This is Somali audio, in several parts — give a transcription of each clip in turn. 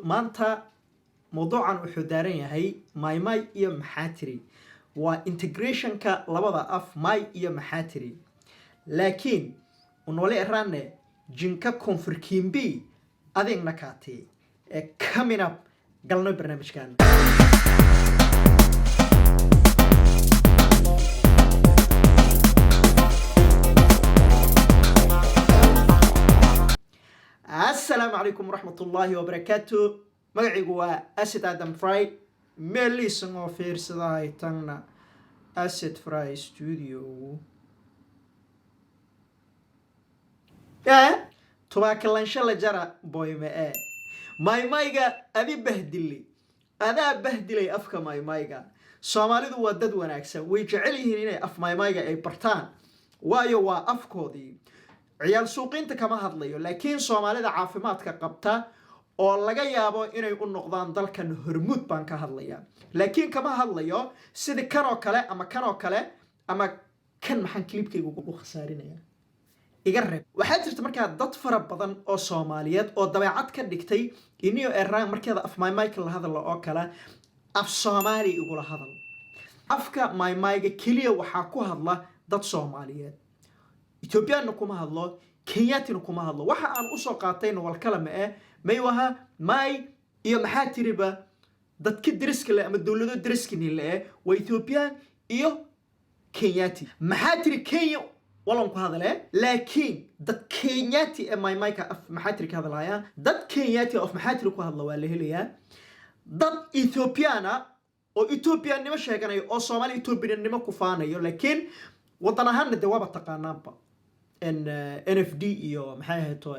Maanta mawduucan wuxuu daaran yahay Maymay iyo Maxaatiri, waa integrationka labada af May iyo Maxaatiri. Laakiin unwale erane jinka koonfurkiimbi adeegna kaati ee coming up galno barnaamijkan. Asalaamu calaykum waraxmat ullaahi wabarakaatu. Magaciigu waa Acid Adam Fry. Meeliisan oo fiirsadahay tanna Acid Fry Studio tubaakalansho la jara boyme e maymayga adi bahdilay, adaa bahdilay afka maymayga. Soomaalidu waa dad wanaagsan, way jecel yihiin inay af maymayga ay bartaan, waayo waa afkoodii. Ciyaal suuqiinta kama hadlayo, laakiin Soomaalida caafimaadka qabta oo laga yaabo inay u noqdaan dalkan hormuud baan ka hadlaya. Laakiin kama hadlayo sida kanoo kale ama kanoo kale ama kan. Maxaan clipkayga ugu khasaarinaya? Iga reeb. Waxaa jirta markaa dad fara badan oo Soomaaliyeed oo dabeecad ka dhigtay iniyo eraan markeeda af maymayka la hadala oo kale, af Soomaali igula hadal. Afka maymayga keliya waxaa ku hadla dad Soomaaliyeed, Ethoobiyaanna kuma hadlo, Kenyatina kuma hadlo. Waxa aan usoo qaatayna walkalama eh maywaha may iyo maxaa tiriba dadka deriska le ama dowlado deriskani le eh waa Ethoobiyan iyo Kenyati. Maxaa tiri Kenya walan ku hadale, laakiin dad Kenyati ee maymayka af maxaa tiri ka hadlaya, dad Kenyati af maxaa tiri ku hadla waa la helayaa. Dad Ethoobiyaana oo Ethoobiyanimo sheeganayo oo Soomaali Ethoobiyanimo ku faanayo, laakiin wadan ahaanna dee waaba taqaanaanba NFD iyo maxay ahayto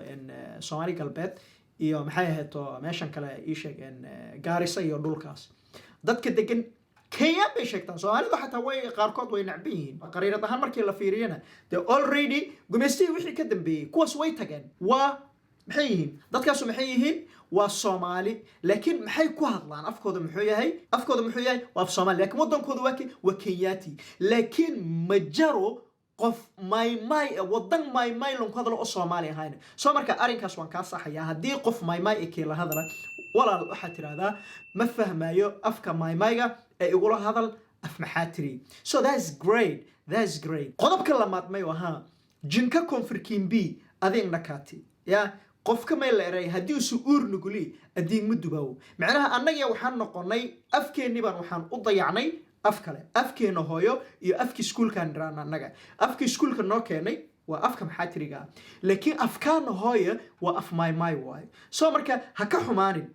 Soomaali Galbeed iyo maxay ahayto meeshan kale ii sheeg, Gaarisa iyo dhulkaas dadka degan Kenya bay sheegtaan. Soomaalidu xataa way qaarkood way nacban yihiin. Qariirad ahaan markii la fiiriyana dee already gumaystihii wixii ka dambeeyey kuwaas way tageen. Waa maxay yihiin dadkaasu? Maxay yihiin? Waa Soomaali, laakiin maxay ku hadlaan? Afkooda muxuu yahay? Afkooda muxuu yahay? Waa af Soomaali, laakiin waddankooda waa waa Kenyati. Laakiin ma jaro qof maymay wadan maymay lanku hadlo oo Soomaali ahayn. Soo marka arrinkaas waan kaa saxayaa. Haddii qof maymay ee kii la hadala, walaal, waxaad tidhahdaa, "Ma fahmayo afka maymayga ee igula hadal af maxaa tiri." So that's great, that's great. Qodobka lamaad mayo ahaa jinka koonfurkiimbi adeegna kaati ya qofka may la eray haddii usu uur nuguli adiigma dubaawo. Macnaha annaga waxaan noqonay afkeennii baan waxaan u dayacnay af kale. Afkeena hooyo iyo afki iskuulkaan iraan annaga, afka iskuulka noo keenay waa afka maxaa tiriga, laakiin afkaana hooyo waa af maymay waayo. So marka ha ka xumaanin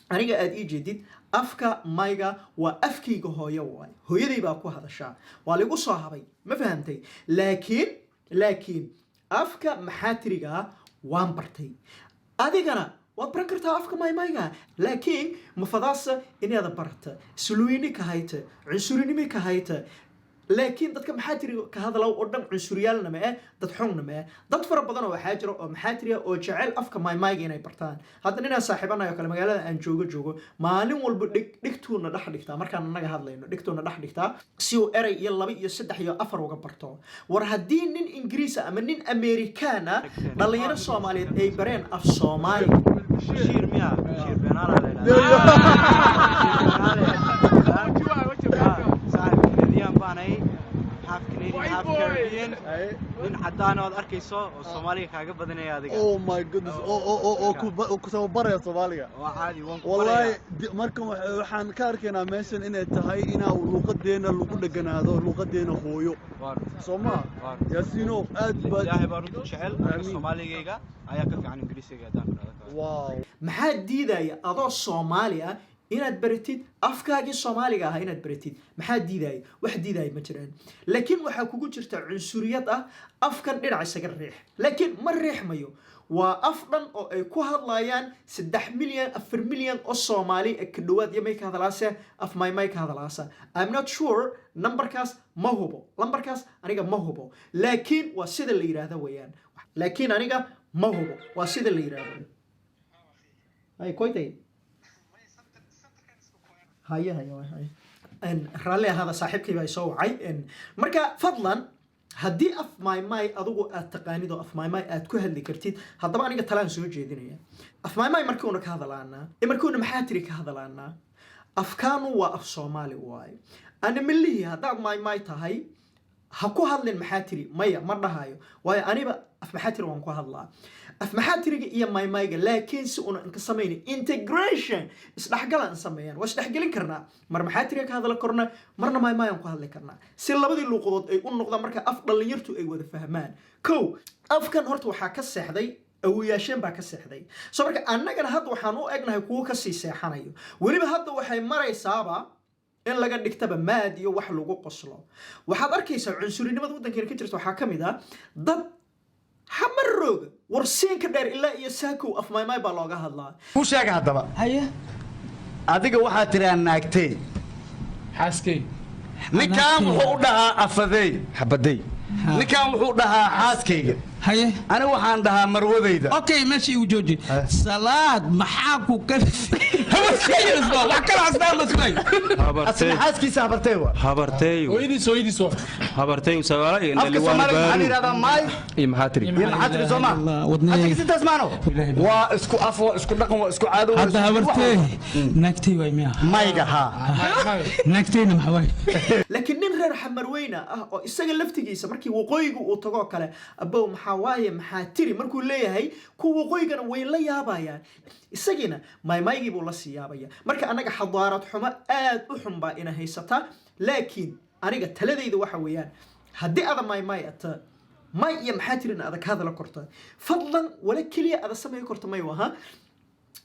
aniga aad ii jeedid, afka mayga waa afkayga hooyo waayo, hooyaday baa ku hadashaa, waa lagu soo habay, ma fahamtay? Laakiin afka maxaa tirigaa waan bartay, adigana waad baran kartaa afka maymayga. Laakiin mafadaasa inaada barata sulweyni ka hayta, cunsurinimi ka hayta. Laakiin dadka maxaa tiri ka hadlaw oo dhan cunsuriyaalna ma eh, dad xungna ma eh. Dad fara badan oo waxaa jira oo maxaa tiriya oo jecel afka maymayga inay bartaan. Hadda ninaan saaxiibanayo kale magaalada aan joogo maalin walba dhig dhigtuuna dhex dhigtaa markaan annaga hadlayno, dhigtuuna dhex dhigtaa si uu erey iyo laba iyo saddex iyo afar uga barto. War haddii nin Ingiriisa ama nin Amerikaana dhalinyaro Soomaaliyeed ay bareen af Soomaali. Bashiir miya? Bashiir Beenaala la yidhahdaa. Saaxiib, Canadian baanay, half Canadian, half Caribbean. Nin caddaan ood arkayso oo Soomaaliga kaaga badanaya adiga. Oh my goodness, oo ku tababaraya Soomaaliga. Waa caadi, waan ku Wallahi barayaa. Markan waxaan ka arkaynaa meeshan inay tahay inaa luuqadeena lagu dheganaado, luuqadeena hooyo. Soo ma Yaasiino? Aad baad Ilaahay baa runta jecel aniga. Amiin. Soomaaligayga ayaa ka fiican Ingiriisiga haddaan ku dhahdo. Wow. Maxaa diidaya adoo Soomaali ah inaad baratid afkaagii Soomaaliga ah? Inaad baratid maxaa diidaya? Wax diidaya ma jiraan. Laakiin waxaa kugu jirta cunsuriyad ah, afkan dhinac isaga riix. Laakiin ma riixmayo. Waa af dhan oo ay ku hadlayaan 3 milyan, 4 milyan oo Soomaali ee ka dhawaad iyo may ka hadalaase af maymay ka hadalaasa. I'm not sure, numberkaas ma hubo, lambarkaas aniga ma hubo, laakiin waa sida la yidhaahdo weeyaan. Laakiin aniga ma hubo, waa sida la yidhaahdo. Ay koytay, haye haye haye. Raalli ahaada, saaxiibkay baa isoo wacay. Marka fadlan. Haddii af Maymay adigu aad taqaanid oo af Maymay aad ku hadli kartid, haddaba aniga talaan soo jeedinaya. Af Maymay markiuna ka hadalaanaa ee markiuna maxaa tiri ka hadalaanaa, afkaanu waa af Soomaali waaye. Ana milihii haddaad Maymay tahay, ha ku hadlin maxaa tiri. Maya, ma dhahayo, waayo aniba af maxaa tiri waan ku hadlaa, af maxaa tiriga iyo Maymayga. Laakiin si una inka samayna integration, isdhexgalaan sameeyaan, waa isdhexgelin karnaa. Mar maxaa tiriga ka hadla karnaa, marna Maymayaan ku hadli karnaa, si labadii luuqadood ay u noqdaan marka af dhallinyartu ay wada fahmaan. Kow, afkan horta waxaa ka seexday awoyaasheen baa ka seexday. So marka annagana hadda waxaan u egnahay kuwo kasii seexanayo. Weliba hadda waxay maraysaaba in laga dhigtaba maad iyo wax lagu qoslo. Waxaad arkaysaa cunsurinimada waddankeena ka jirta. Waxaa ka mid ah dad Xamarooga warsiinka dheer ilaa iyo Saakow af Maymay baa looga hadlaa. Kuu sheega haddaba. Haye. Adiga waxaad tiraa naagtey. Xaaskey. Ninkan wuxuu u dhahaa afadey. Xabadey. Ninkan wuxuu dhahaa xaaskayga. Haye. Ani waxaan dhahaa marwadayda. Okay, meesha igu jooji. Salaad, maxaa ku ka wax kala asnaa maslay? Asna xaaskiisa habartey wa. Habartey. Hooyadiis, hooyadiis waa. Habartey sagaala iyo Afka Soomaaliga maxaa la yidhahdaa? Maay iyo maxaa tiri? Iyo maxaa tiri, soo ma? Adiga sidaas maano waa isku af, waa isku dhaqan, waa isku caado, waa Hadda isku habartee naagtey waay miya? Mayga, haa. Naagteyna maxaa waay? Laakiin nin reer Xamarweyne ah oo isaga laftigiisa markii waqooyiga uu tago kale, "Abow, maxaa waaye maxaa tiri?" markuu leeyahay, kuwa waqooyigana way la yaabayaan, isagiina Maymaygii buu la sii yaabaya. Marka annaga xadaarad xumo aad u xun baa ina haysataa. Laakiin aniga taladayda waxa weeyaan, haddii ada Maymay ata, may iyo maxaa tirina adag hadala korta, fadlan wala keliya ada samay korta may waha.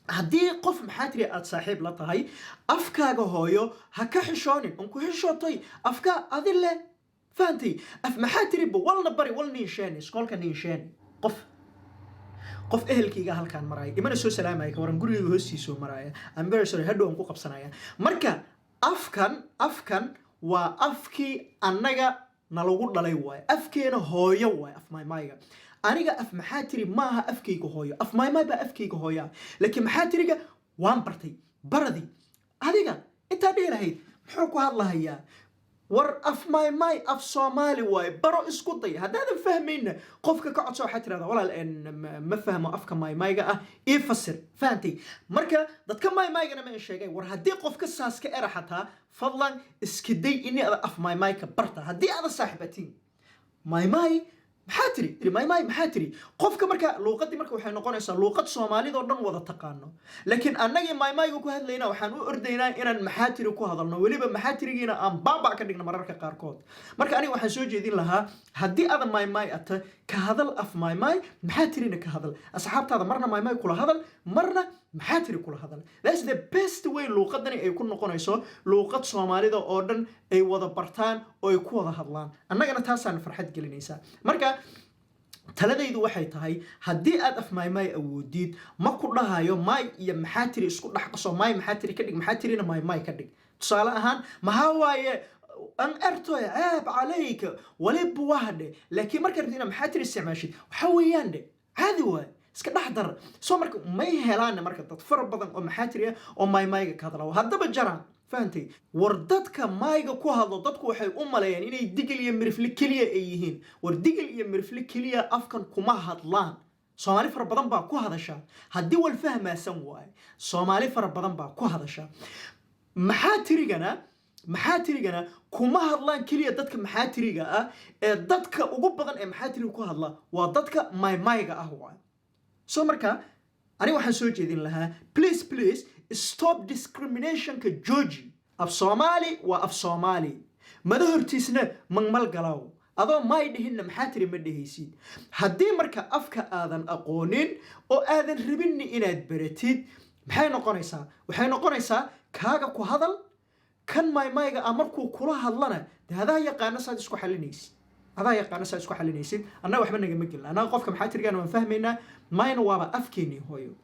Haddii qof maxaa tiri aad saaxiib la tahay, afkaaga hooyo ha ka xishoonin. Un ku xishootay afka adi leh, fahantay? Af maxaa tiriba walna bari, wal niinsheeni iskoolka niinsheeni. Qof ehelkayga halkaan maraya imana soo salaamaya, ka waran? Gurigayga hoostiisoo maraya. I'm very sorry, hadhow aan ku qabsanaya. Marka afkan waa afkii annaga nalagu dhalay waaye, afkeena hooyo waaye af Maymayga. Aniga af maxaa tiri maaha afkayga hooyo, af Maymay baa afkayga hooya, laakiin maxaa tiriga waan bartay. Baradii adiga intaa dhihi lahayd, "Muxuu ku hadlahayaa?" War af Maymay af Soomaali waaye, baro, isku day. Haddaadan fahmayna, qofka ka codso. Waxaa tirahdaa, "Walaal, ma fahmo afka Maymayga ah, ii fasir." Fahantay? Marka dadka Maymaygana ma in sheegay. War haddii qofka saas ka era xataa, fadlan iska day ini ada af Maymayka barta. Haddii ada saaxiibatiin Maymay, maxaa tiri, Maymay maxaa tiri, qofka marka luuqadii marka waxay noqonaysaa luuqad Soomaalidoo dhan wada taqaano. Laakiin annagii Maymayga ku hadlayna waxaan u ordaynaa inaan maxaa tiri ku hadalno, weliba maxaa tirigiina aan baaba ka dhigno mararka qaarkood. Marka aniga waxaan soo jeedin lahaa, haddii ada Maymay ata, ka hadal af Maymay, maxaa tirina ka hadal. Asxaabtaada marna Maymay kula hadal, marna maxaa tiri kula hadal. That's the best way luuqadani ay ku noqonayso luuqad Soomaalida oo dhan ay wada bartaan oo ay ku wada hadlaan. Annagana taasaan farxad gelinaysaa. Marka taladaydu waxay tahay, haddii aad af Maymay awoodid, ma ku dhahayo may iyo maxaa tiri isku dhex qaso, may maxaa tiri ka dhig, maxaa tirina Maymay ka dhig. Tusaale ahaan, maxaa waaye an ertoy ceeb calayka waliba wahdhe. Laakiin marka rabtid inaad maxaa tiri isticmaashid, waxa weeyaan dhe caadi waaye, iska dhex dar. Soo marka may helaan marka dad fara badan oo maxaa tiri ah oo Maymayga ka hadla haddaba jaraan, fahantay? War dadka Mayga ku hadlo, dadku waxay u maleeyaan inay Digil iyo Mirifle keliya ay yihiin. War Digil iyo Mirifle keliya afkan kuma hadlaan, Soomaali fara badan baa ku hadasha. Haddii wal fahmaasan waaye, Soomaali fara badan baa ku hadasha. Maxaa tirigana kuma hadlaan keliya dadka maxaa tiriga ah ee dadka ugu badan ee maxaa tiriga ku hadla waa dadka Maymayga ah waay. So marka aniga waxaan soo jeedin lahaa, please, please stop discriminationka, jooji. Af Soomaali waa af Soomaali. Mada hortiisna mangmal galaw adoo may dhihinna maxaa tiri ma dhehaysid. Haddii marka afka aadan aqoonin oo aadan rabinni inaad baratid, maxay noqonaysaa? Waxay noqonaysaa kaaga ku hadal. Kan Maymayga ah markuu kula hadlana, dee adaa yaqaana saad isku xalinaysid, adaa yaqaana saad isku xalinaysid. Annaga waxba nagama gelin. Annaga qofka maxaa tirigaana waan fahmaynaa, mayna waaba afkeenii hooyo.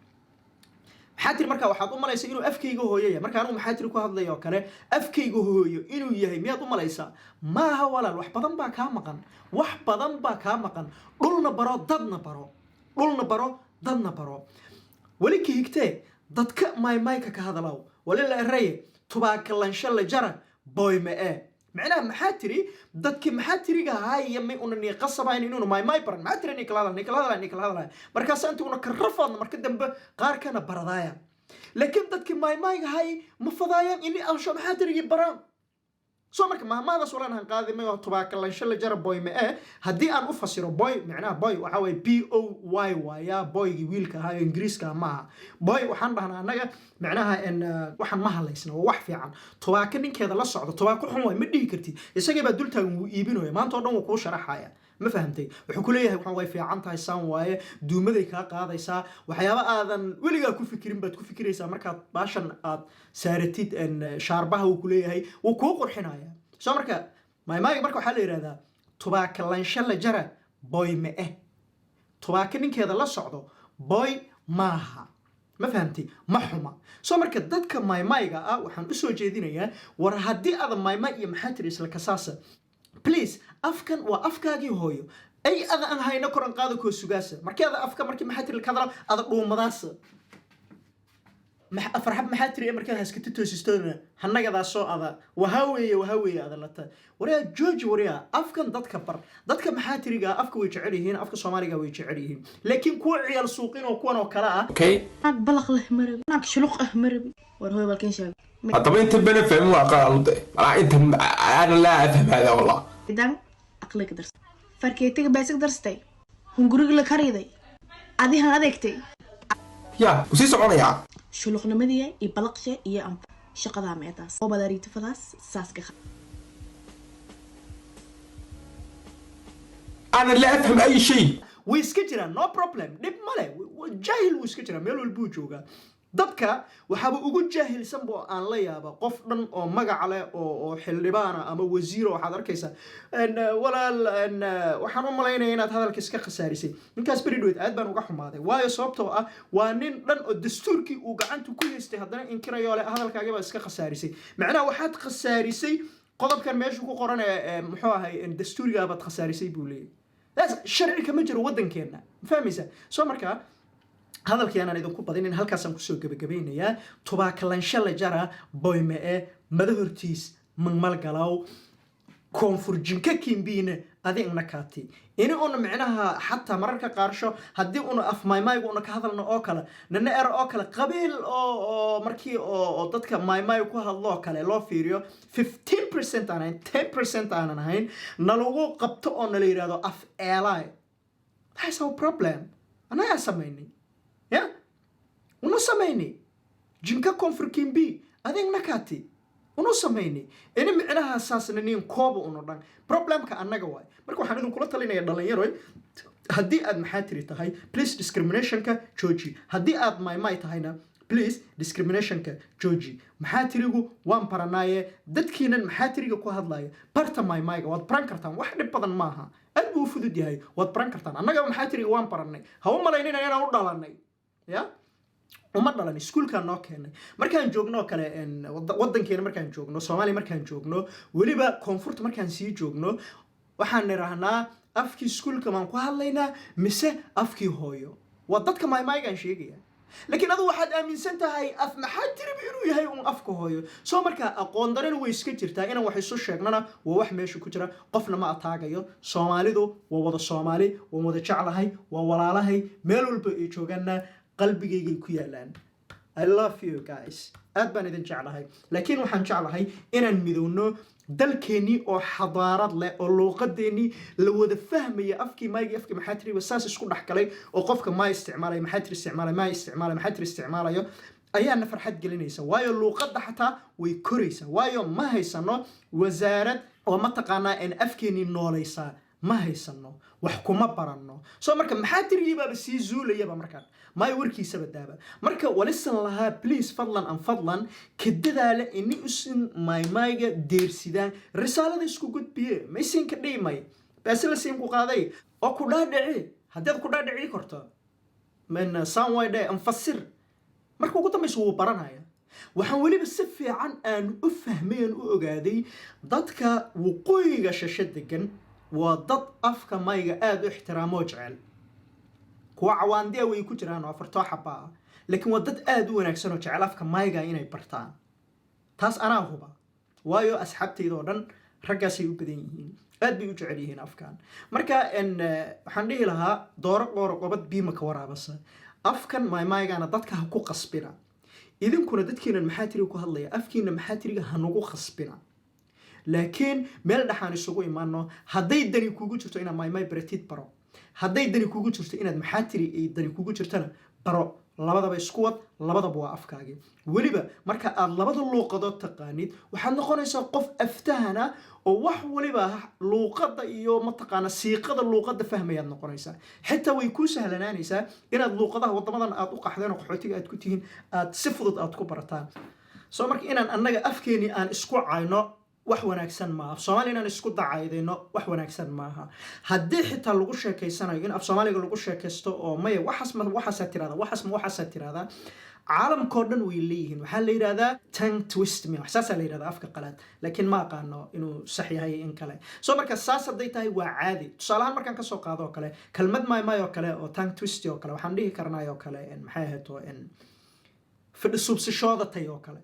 Maxaa tiri marka waxaad u malaysaa inuu afkayga hooyo yahay. Marka anigu maxaa tiri ku hadlaya oo kale, afkayga hooyo inuu yahay miyaad u malaysaa? Maaha walaal, wax badan baa kaa maqan, wax badan baa kaa maqan. Dhulna baro, dadna baro, dhulna baro, dadna baro. Weli ka higtee dadka Maymayka ka hadalaw, walila eraye tubaakalansha la jara boyme e. Macnaha maxaa tiri? Dadki maxaa tiriga haya may una nii qasabayn inuuna maymay baran. Maxaa tiri? Nikala hadal, nikala hadal, nikala hadalaya. Markaas inta una ka rafaadna, marka dambe qaarkana baradaaya, laakiin dadki maymayga hay ma fadaayaan ini ansho maxaa tirigii baraan. So marka mahmaadaas walaan han qaadi mayo. Tubaakalansho la jara boy ma ee. Haddii aan u fasiro boy, macnaha boy waxaa waye boy waaya, boygii wiilka ahaa oo Ingiriiska maaha. Boy waxaan dhahnaa annaga macnaha en waxaan ma halaysna, waa wax fiican. Tubaako ninkeeda la socdo, tubaako xun waay ma dhihi kartid. Isagii baa dultaagan, wuu iibinaya, maanta oo dhan wuu kuu sharaxaya. Ma fahamtay? Wuxuu ku leeyahay waxaan way fiican tahay, saan waaye, duumaday kaa qaadaysaa, waxyaaba aadan weligaa ku fikirin baad ku fikiraysaa markaad baashan aad saaratid shaarbaha, wuu ku leeyahay, wuu kuu qurxinaya. So marka maymaaga marka waxaa la yidhahdaa tubaaka lansha la jara boy ma eh. Tubaako ninkeeda la socdo boy maaha. Ma fahamtay? Ma xuma. So marka dadka maymayga ah waxaan usoo jeedinayaa, war haddii aada maymay iyo maxaa tiri isla kasaasa, please, afkan waa afkaagii hooyo ay ada aan hayno, koran qaada koo sugaasa. Markii ada afka markii maxaa tiri kadala ada dhuumadaasa farxad maxaa tiri markaad haskata toosistoona hanagadaasoo ada wahaa weeye, wahaa weeye ada lata. Waryaa jooji, waryaa afkan dadka bar. Dadka maxaa tiriga afka way jecel yihiin, afka Soomaaliga way jecel yihiin, laakiin kuwa ciyaal suuqin oo kuwan oo kale ah. Okay. Naag balaq leh ma rabi, naag shuluq ah ma rabi. War hooy, balkin sheeg. طب انت بنا فهم وقال انت انا لا افهم هذا والله. Idan aqliga darsa, farkeetiga beesig darsatay, hunguriga la kariday, adihan adeegtay. يا وسي soconaya. Shuluqnimadiya iyo balaqsha iyo anfa shaqadaa meetaas oo badaariitafadaas saas ka. انا لا افهم اي شيء. Way iska jiraan, no problem, dhib male. Jaahil wuu iska jiraa, meel walbuu joogaa. Dadka waxaaba ugu jaahilsan bo aan la yaaba qof dhan oo magac leh oo xildhibaana ama wasiiro. Waxaad arkaysaa walaal, waxaan u malaynaya inaad hadalka iska khasaarisay. Ninkaas beri dhoweed aad baan uga xumaaday, waayo sababtoo ah waa nin dhan oo dastuurkii uu gacanta ku haystay haddana inkirayo leh hadalkaagii baa iska khasaarisay. Macnaha waxaad khasaarisay qodobkan meeshu ku qoran ee muxuu ahay dastuurigaabaad khasaarisay buu leeyahy. Sharci kama jiro waddankeenna, ma fahmaysa? So markaa hadalkii aanan idinku badinin, halkaasaan kusoo gebagabeynayaa. Tubaakalansha la jara boyme e mada hortiis mangmalgalaw koonfur jinka kimbiine adigna kaati ini una micnaha xataa mararka qaarsho haddii una af maymayga una ka hadalno oo kale nana ero oo kale qabiil oo markii oo dadka maymay ku hadlo oo kale loo fiiriyo, 15% aan ahayn, 10% aanan ahayn, nalagu qabto oo nala yidhahdo af eelaay. That's our problem. Annagaa samaynay ya una samaynay jinka koonfur kimbi adigna kaati unu samaynay ini micnaha saasna nin kooba unu dhan. Problemka annaga waay. Marka waxaan idinkula talinaya, dhalinyaroy, haddii aad maxaa tiri tahay, please, discriminationka jooji. Haddii aad maymay tahayna, please, discriminationka jooji. Maxaa tirigu waan baranaaye, dadkiinan maxaa tiriga ku hadlaya barta maymayga. Waad baran kartaan, wax dhib badan maaha, aad buu u fudud yahay, waad baran kartaan. Annaga maxaa tiriga waan barannay, ha u malaynina inaan u dhalanay ya uma dhalan, iskuulkaan noo keenay. Markaan joogno oo kale waddankeena markaan joogno, Soomaaliya markaan joogno, weliba koonfurta markaan sii joogno, waxaan nidhaahnaa afkii iskuulka maan ku hadlaynaa mise afkii hooyo? Waa dadka maymaygaan sheegaya. Laakiin adu waxaad aaminsan tahay af maxaa tiriba inuu yahay un afka hooyo. Soo markaa aqoon darina way iska jirtaa. Inaan wax isu sheegnana waa wax meesha ku jira. Qofna ma ataagayo. Soomaalidu waa wada Soomaali, waan wada jeclahay, waa walaalahay, meel walba ay joogaanna qalbigaygay ku yaalaan. I love you guys, aad baan idin jeclahay, laakiin waxaan jeclahay inaan midowno, dalkeennii oo xadaarad leh oo luuqadeennii la wada fahmaya, afkii maygii, afkii maxaa tiriba saas isku dhex galay, oo qofka maa isticmaalaya, maxaa tiri isticmaalaya, maa isticmaalaya, maxaa tiri isticmaalayo, ayaana farxad gelinaysa, waayo luuqadda xataa way koraysaa. Waayo ma haysano wasaarad oo mataqaanaa en afkeennii noolaysaa, ma haysano, wax kuma baranno. So marka maxaa tirigii baaba sii zuulayaba markaan maayo warkiisaba daaba. Marka walisan lahaa, please, fadlan an fadlan ka dadaala ini usin maymayga deersidaan, risaalada isku gudbiye maysinka dhimay baase la siin ku qaaday oo ku dhaadhici. Haddaad ku dhaadhici karto min sanwayde anfasir, marka ugu dambaysa wuu baranaya. Waxaan weliba si fiican aan u fahmay aan u ogaaday dadka waqooyiga shasho degan waa dad afka mayga aada u ixtiraamoo jecel. Kuwa cawaandiya way ku jiraan oo afartoo xaba ah, laakiin waa dad aada u wanaagsan oo jecel afka mayga inay bartaan. Taas anaa huba, waayo asxaabtayda oo dhan Raggaasay u badan yihiin, aad bay u jecel yihiin afkan. Marka waxaan dhihi lahaa, dooro qooro qobad biima ka waraabasa. Afkan Maymaygana dadka ha ku qasbina. Idinkuna dadkiinan maxaa tiriga ku hadlaya, afkiina maxaa tiriga ha nagu qasbina, laakiin meel dhexaan isugu imaano. Hadday dani kugu jirto inaad Maymay baratid, baro. Hadday dani kugu jirto inaad maxaa tiri ay dani kugu jirtana, baro. Labadaba isku wad, labadaba waa afkaagii. Weliba marka aad labada luuqadood taqaanid, waxaad noqonaysaa qof aftahana oo wax waliba luuqadda iyo mataqaana siiqada luuqadda fahmayaad noqonaysaa. Xitaa way kuu sahlanaanaysaa inaad luuqadaha waddamadan aad u qaxdeen oo qaxootiga aad ku tihiin aad si fudud aad ku barataan. Soo marka inaan annaga afkeenii aan isku cayno wax wanaagsan maaha. Af Soomaaliya inaan isku dacaydayno wax wanaagsan maaha. Haddii xitaa lagu sheekaysanayo, in af Soomaaliga lagu sheekaysto oo maya, waxaas ma waxaasaa tirahdaa, waxaas ma waxaasaa tirahdaa, caalamkoo dhan way leeyihiin. Waxaa la yidhahdaa tongue twist me, wax saasaa la yidhahdaa afka qalaad, laakiin ma aqaano inuu sax yahay in kale. So marka saas hadday tahay waa caadi. Tusaale ahaan markaan kasoo qaado oo kale kelmad Maymay oo kale oo tongue twist oo kale, waxaan dhihi karnaa oo kale, maxay ahayd oo fadhi suubsashoodatay oo kale.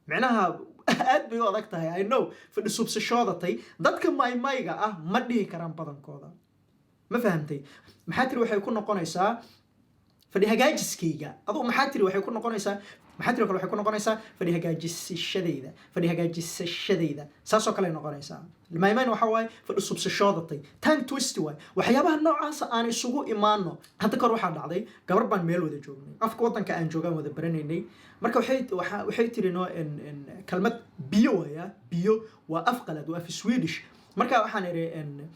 Micnaha aad bay u adag tahay, I know. Fadhi suubsashoodatay dadka Maymayga ah ma dhihi karaan badankooda. Ma fahamtay? Maxaa tiri waxay ku noqonaysaa fadhi hagaajiskayga. Adugu maxaa tiri waxay ku noqonaysaa, maxaa tiri kale waxay ku noqonaysaa fadhi hagaajisashadayda, fadhi hagaajisashadayda, saasoo kale ay noqonaysaa. Maymayna waxaa waaye fadhi subsashoodatay, tongue twist waay. Waxyaabaha noocaasa aan isugu imaano. Hadda kahor waxaa dhacday, gabar baan meel wada joognay, afka waddanka aan joogaan wada baranaynay. Marka waxay tiri no kalmad biyo waaya. Biyo waa af qalaad, waa af Swedish. Marka waxaan idhi,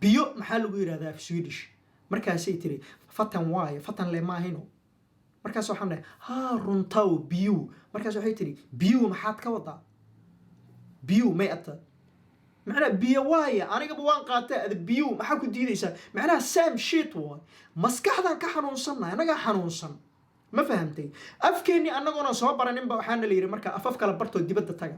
biyo maxaa lagu yidhahdaa af Swedish? Markaasay tiri, vatten waaye, vatten le maahino. Markaas waxaan dhahay, haa, runtaw, biyu. Markaas waxay tiri, biyuhu maxaad ka wadaa? Biyuhu may ata macnaha biyo waaye, anigaba waan qaatay, ada biyuhu maxaa ku diidaysaa? Macnaha same shit waay. Maskaxdan ka xanuunsannahay, annagaa xanuunsan. Ma fahamtay? Afkeennii annagoona soo baraninba waxaana la yidhi marka afaf kala bartoo dibadda taga.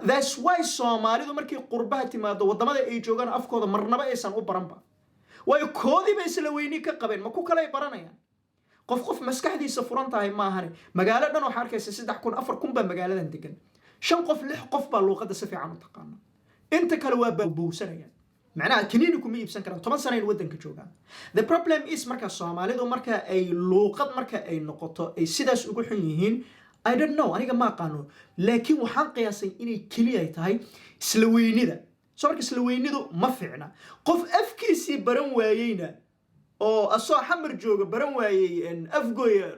That's why Soomaalidu markay qurbaha timaado, waddamada ay joogaan afkooda marnaba aysan u baranba, waayo koodiiba isla weyni ka qabeen, ma ku kalay baranayaan? Qof qof maskaxdiisa furan tahay maahane. Magaalo dhan waxaa arkaysa 3000, 4000 baa magaaladan degan, shan qof, lix qof baa luuqadda si fiican u taqaana, inta kale waa bowsanayaan. Macnaha kaniini kuma iibsan karaan, 10 sana in waddanka joogaan. The problem is marka Soomaalidu marka ay luuqad marka ay noqoto ay sidaas ugu xun yihiin, I don't know, aniga ma aqaano, laakiin waxaan qiyaasay inay keliya ay tahay isla weynida. Soo marka isla weynidu ma fiicna. Qof afkiisii baran waayeyna oo asoo Xamar jooga baran waayey Afgooya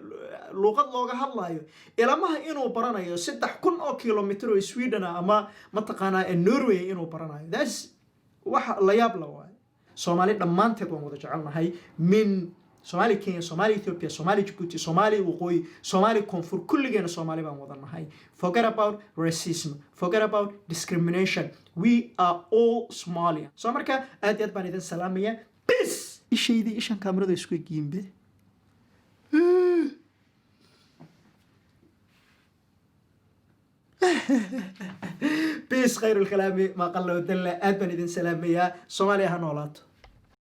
luuqad looga hadlayo, ilamaha inuu baranayo 3000 oo kilomitr oo Sweden ama mataqaanaa Norway inuu baranayo, that's wax la yaab la waayo. Soomaali dhammaanteed waan wada jecelnahay, min Soomaali Kenya, Soomaali Ethiopia, Soomaali Djibouti, Soomaali waqooyi, Soomaali koonfur, kulligeena Soomaali baan wada nahay. Forget about racism, forget about discrimination, we are all Somalian. So marka aad iyo aad baan idin salaamaya. Bis ishaydii ishan kaamirada isku egyiinbe. Bis khayru lkalaami maa qalla wadalla. Aad baan idin salaamayaa. Soomaaliya ha noolaato.